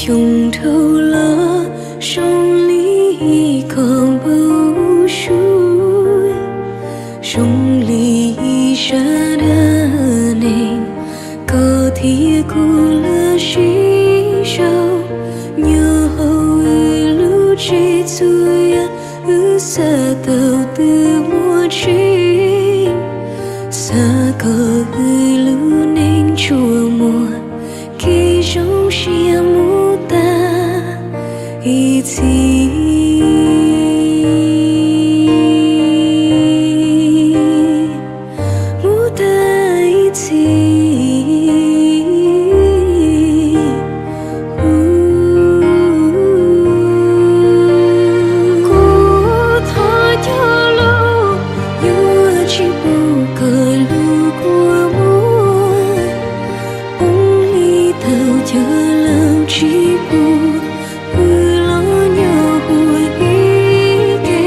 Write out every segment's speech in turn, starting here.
Xyoo dhau los zoo li ib qho npau suav, zoo li ib sab dab neeg, koj thiab kuv los sib sau nyob hauv wb lub tsev txhua yam. Wb xav tau tus muaj tseeb, xav kom wb lub neej tsuas muaj kev zoo siab mus tag ib txhis, mus tag ib txhis. Kuv thov cog lus yuav tsis pub koj lub kua muag poob li tau cov laus tsis pub wb los nyob ua ib ke.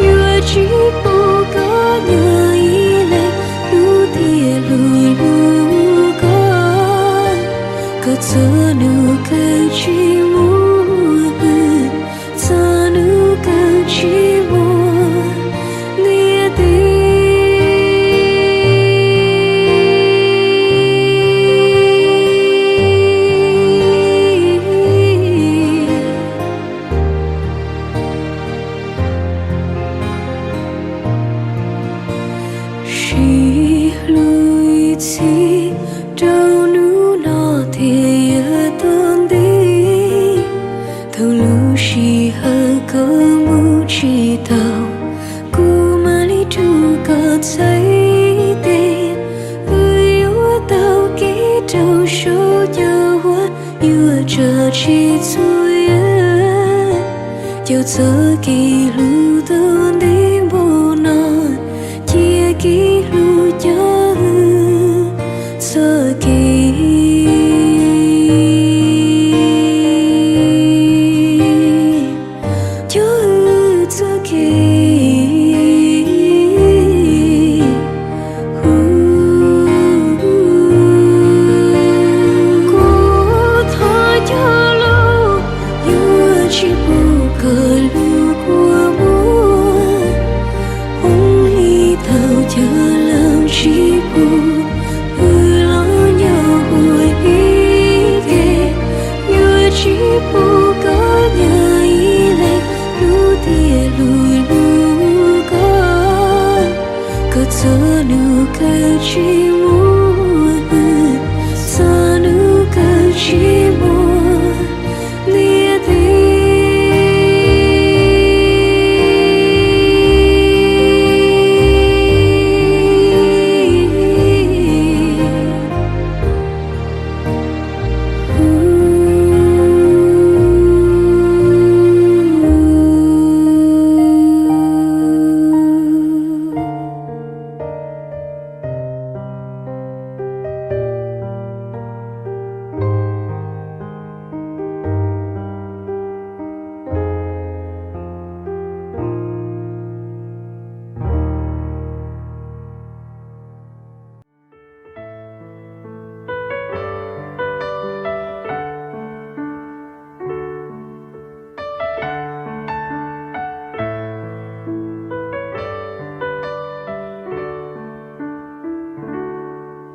Yuav tsis pub koj nyob ib leeg, hlub thiab hlub hlub koj. Koj txog hnub kawg tsis muaj, txog hnub kawg tsis muaj ntiaj teb. Sib hlub ib txhis rau hnub no thiaj yuav tau ntev. Thaum lub sij hawm koj mus tsis tau, kuv mam li rub koj txhais tes. Wb yuav taug kev rau saum cov huab, yuav tso tseg txhua yam. Cov txoj kev hlub tau ntev npaum no, cia kev hlub coj wb txoj kev, coj wb txoj kev. Kuv thov cog lus yuav tsis pub koj lub kua muag poob li tau cov laus tsis pub wb los nyob ua ib ke. Yuav tsis pub koj nyob ib leeg, hlub thiab hlub hlub koj. Koj txog hnub kawg tsis muaj, txog hnub kawg tsis muaj ntiaj teb.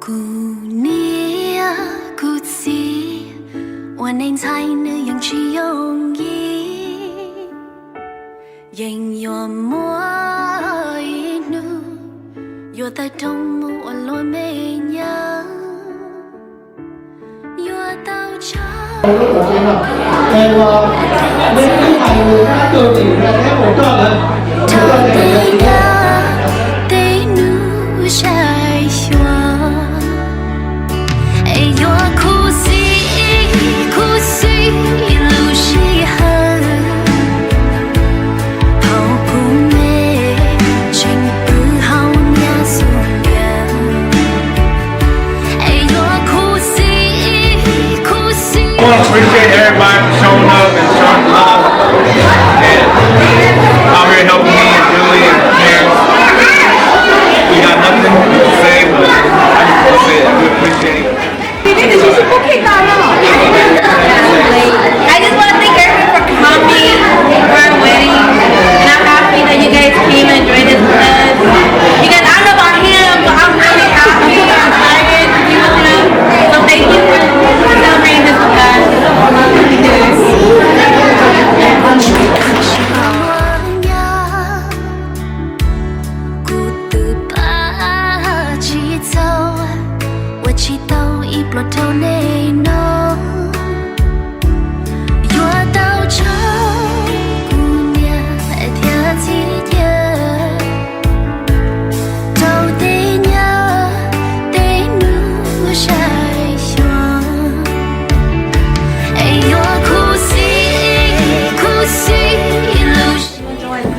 Kuv niam kuv txiv ua neej ntxhais nws yeej tsis yooj yim. Yeej yuav muaj ib hnub yuav tawm rooj mus ua luag me nyuam, yuav tau tso rau tej yam tej hnub saib xyuas. Es yuav khuv xim, khuv xim lub sij hawm thaum kuv me tseem pw hauv nyab xub ntiag. Es yuav khuv xim, khuv xim. I want to appreciate everybody for showing up and showing love. And I'm here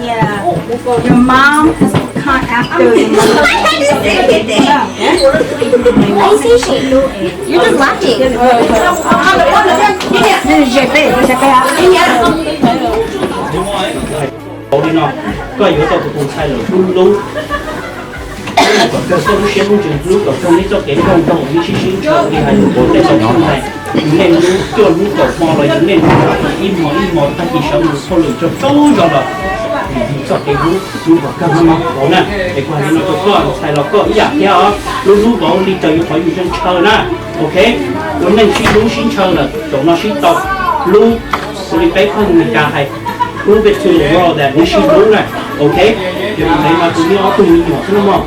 Yeah. Your mom has to come after your mom. I see she. You're just laughing. Vauv li no, koj yuav tau tus tus ntxhais lawm hlub hlub, kom kawg koj lub siab lub ntsws hlub, kom kawg nej txoj kev nkauj nraug nej sib sib ntshaw li hais lus tej tau nyob ntag. Yus nej hlub cuaj hnub kaum hmo los yus nej hlub ib hmo ib hmo tag kis sawv mus hauj lwm tsaug tsaug zog los vim yus txoj kev hlub hlub kom kawg no vauv na. Es kuv hais li no rau koj ntxhais los koj ib yam thiab os, hlub hlub vauv li raws yus qhov yus ntshaw na. Ok, ua neej sib hlub sib ntshaw lawm zaum no sib tau hlub, ua li peb pheej Meskas hais, prove it to the world that nej sib hlub na. Ok, yog li ntawd mas kuv nyob ob tug me nyuam xwb no mog.